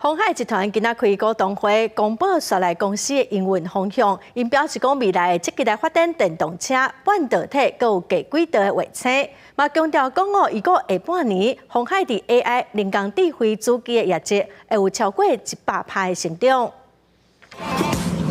鴻海集團今仔開股東會，公布紲來公司的營運方向。𪜶表示講，未來會積極來發展電動車、半導體，閣有低軌道的衛星。嘛強調講哦，預估下半年鴻海佇 AI 人工智慧主機的業績會有超過100%的成長。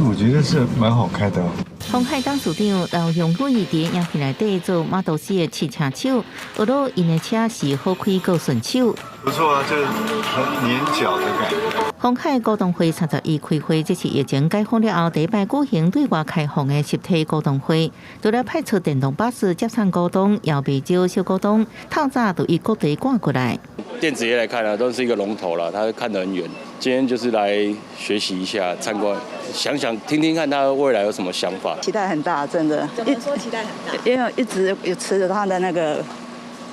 我覺得是蠻好開的。鴻海董事長劉揚偉佇影片內底做馬道斯的試車手，學囉𪜶的車是好開閣順手。不錯啊，就是很黏腳的感覺。鴻海股東會31開會，這是疫情解封了後第一擺舉行對外開放的實體股東會。除了派出電動巴士接送股東，也袂少小股東透早就由各地趕過來。電子業來看呢，都是一個龍頭了，他看得很遠。今天就是來學習一下，參觀，想想聽聽看他未來有什麼想法。期待很大，真的。怎麼說期待很大？因為一直有持著他的那個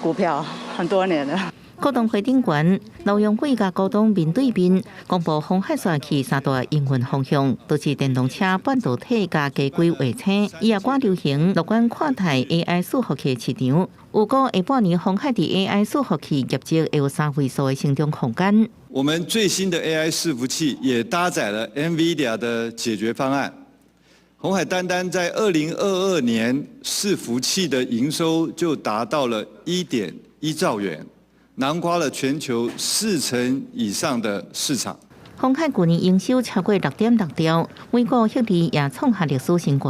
股票很多年了。股東會頂懸，劉揚偉佮股東面對面公布鴻海紲去三大營運方向，都是電動車、半導體佮低軌衛星。伊也趕流行樂觀看待 AI 伺服器市場，預估下半年鴻海佇 AI 伺服器業績會有三位數的成長空間。我們最新的 AI 伺服器也搭載了 NVIDIA 的解決方案。鴻海單單在2022年伺服器的營收就達到了1.1兆元，囊括了全球4成以上的市場。鴻海舊年營收超過6.6兆，每股獲利也創下歷史新高。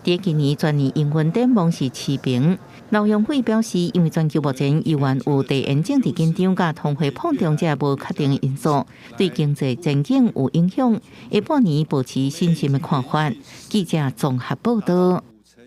佇今年全年營運展望是持平。劉揚偉表示，因為全球目前猶原有地緣政治緊張佮通貨膨脹這無確定因素，對經濟前景有影響。下半年保持審慎的看法。記者綜合報道。